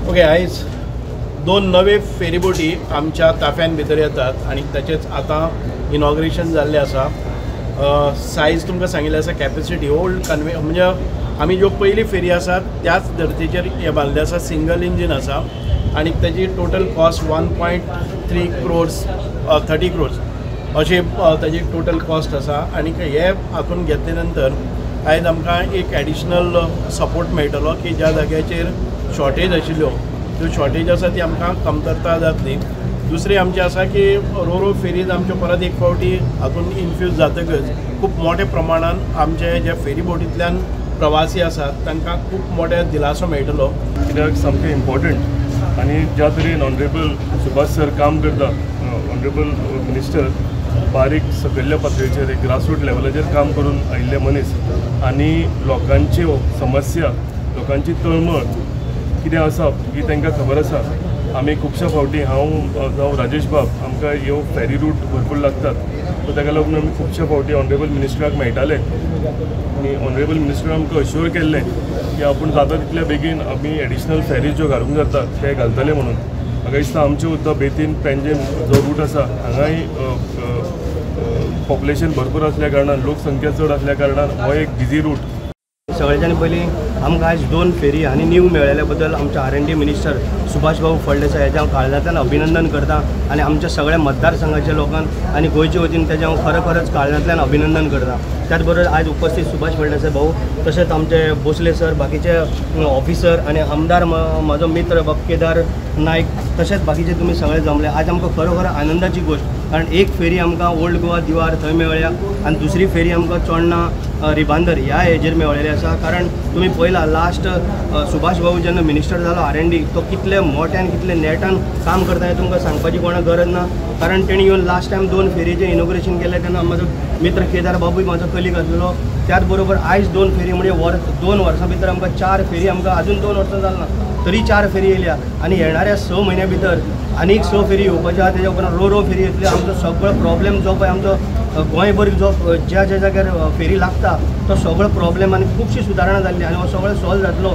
Okay, आयज दोन नवे फेरीबोटी आमच्या ताफ्यान भितर येतात आनी ताचेच आतां इनॉग्रेशन जाल्लें आसा. सायज तुमकां सांगिल्लें आसा, कॅपेसिटी ओल्ड कन्वे म्हणजे आमी ज्यो पयली फेरी आसा त्याच धर्तीचेर हे बांदले आसा. सिंगल इंजीन आसा आनी ताजी टोटल कॉस्ट 1.3 क्रोर्स 30 क्रोर्स अशी ताजी टोटल कॉस्ट आसा. आनी हे हातून घेतले नंतर आयज आमकां एक एडिशनल सपोर्ट मेळटलो की ज्या जाग्याचेर शॉर्टेज आशिल्ल्यो त्यो शॉर्टेज आसा ती आमकां कमतरता जातली. दुसरें आमचें आसा की रोरो फेरीज आमच्यो परत एक फावटी हातून इन्फ्यूज जातकच खूब मोठ्या प्रमाणान आमचे जे फेरी बोटींतल्यान प्रवासी आसात तांकां खूब मोठे दिलासो मेळटलो. कित्याक सामकें इम्पॉर्टंट आनी ज्या तरेन ऑनरेबल सुभाष सर काम करता, ऑनरेबल मिनिस्टर बारीक सकयल्ल्या पातळीचेर एक ग्रासरूट लेवलाचेर काम करून आयिल्ले मनीस आनी लोकांच्यो समस्या, लोकांची तळमळ कितें आसा ही तांकां खबर आसा. आमी खुबश्या फावटी हांव जावं राजेश बाब आमकां ह्यो फेरी रूट भरपूर लागतात, सो ताका लागून आमी खुबश्या फावटी ऑनरेबल मिनिस्टराक मेळटाले आनी ऑनरेबल मिनिस्टरान आमकां अश्योर केल्लें की आपूण जाता तितल्या बेगीन आमी एडिशनल फेरीज ज्यो घालूंक जाता ते घालतले म्हणून. म्हाका दिसता आमचे सुद्दां बेतीन पेंजेम जो रूट आसा हांगाय पॉप्युलेशन भरपूर आसल्या कारणान, लोकसंख्या चड आसल्या कारणान हो एक बिजी रूट. सगळ्याच्यान पयलीं आमकां आयज दोन फेरी आनी न्यू मेळिल्ल्या बद्दल आमचे R&D minister Subhash भाऊ फळदेसाय हेजें हांव काळजांतल्यान अभिनंदन करता आनी आमच्या सगळ्या मतदारसंघाच्या लोकांक आनी गोंयचे वतीन तेजें हांव खरोखरच काळजांतल्यान अभिनंदन करता. त्याच बरोबर आयज उपस्थित सुभाष फळदेसाय भाऊ, तशेंच आमचे भोसले सर, बाकीचे ऑफिसर आनी आमदार म्हाजो मित्र बाब केदार नायक, तशेंच बाकीचे तुमी सगळे जमले. आज आमकां खरोखर आनंदाची गोश्ट, कारण एक फेरी आमकां ओल्ड गोवा दिवार थंय मेळ्ळ्या आनी दुसरी फेरी आमकां चोडणा रिबांदर ह्या हेजेर मेळ्ळेली आसा. कारण तुमी पळयला लास्ट सुभाष भाऊ जेन्ना मिनिस्टर जालो R&D, तो कितले मोठ्यान कितले नेटान काम करता हें तुमकां सांगपाची कोणाक गरज ना. कारण तेणी येवन लास्ट टायम दोन फेरीचें इनॉग्रेशन केलें तेन्ना म्हजो मित्र केदार बाबूय म्हाजो कलीग आसलेलो. त्याच बरोबर आयज दोन फेरी म्हणजे 2 वर्सां भितर आमकां 4 फेरी, आमकां आजून 2 वर्सां जाल ना तरी 4 फेरी येयल्या आनी येणाऱ्या 6 म्हयन्या भितर आनीक 6 फेरी येवपाच्यो आहा. तेज्या उपरांत रो फेरी येतली. आमचो सगळो प्रॉब्लेम जो पळय आमचो गोंयभर जो ज्या ज्या जाग्यार फेरी लागता तो सगळो प्रॉब्लेम आनी खुबशी सुदारणा जाल्ली आनी हो सगळो सॉल्व जातलो